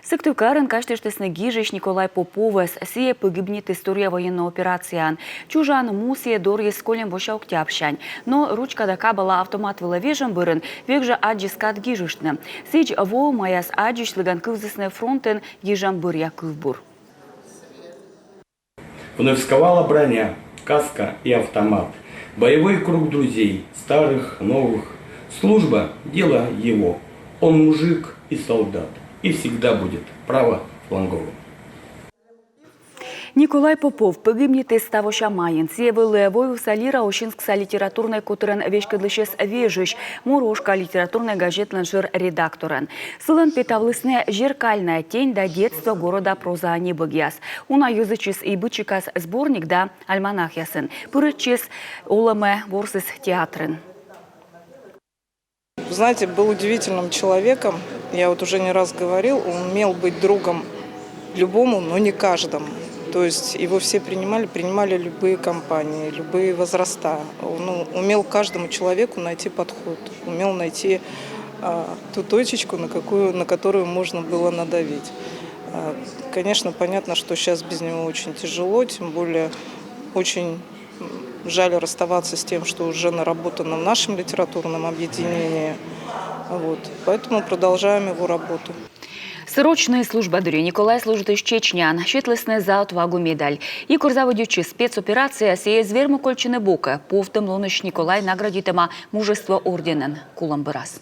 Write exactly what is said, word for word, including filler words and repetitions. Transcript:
Сыктывкарын казьтыштісны гижысь Николай Поповӧс. Сійӧ пӧгибнитіс торъя военнӧй операцияын. Чужан му сійӧ дорйис кольӧм вося октябрсянь. Но ручка да кабала автомат вылӧ вежӧм бӧрын век жӧ аддзис кад гижыштны. Сідз, воӧмаяс аддзысьлігӧн кывзісны фронтын гижӧм бӧръя кывбур. Вновь вставала броня, каска и автомат. Боевой круг друзей, старых, новых. Служба — дело его. Он мужик и солдат. И всегда будет правофланговым. Николай Попов пӧгибнитіс ставося майын. Сійӧ вӧлі Войвывса лира Усинскса литературнӧй котырӧн веськӧдлысьӧс вежысь, «Морошка» литературнӧй газетлӧн шӧр редакторӧн. Сылӧн петавлісны «Зеркальная тень» да «Детство города» проза небӧгъяс. Уна йӧзӧдчис и быдсикас сборник да альманахъясын. Пырӧдчис олӧмӧ, ворсіс театрын. Знаете, был удивительным человеком. Я вот уже не раз говорил, он умел быть другом любому, но не каждому. То есть его все принимали, принимали любые компании, любые возраста. Он умел каждому человеку найти подход, умел найти а, ту точечку, на, какую, на которую можно было надавить. А, Конечно, понятно, что сейчас без него очень тяжело, тем более очень жаль расставаться с тем, что уже наработано в нашем литературном объединении. Вот. Поэтому продолжаем его работу. Срочнӧй служба дырйи Николай служитіс Чечняын, сетлісны «За отвагу» медаль. И кор заводитчис спецоперация, сійӧс вермӧ кольччыны бокӧ. Повтӧм лонысь Николай наградитӧма Мужество орденӧн кулӧм бӧрас.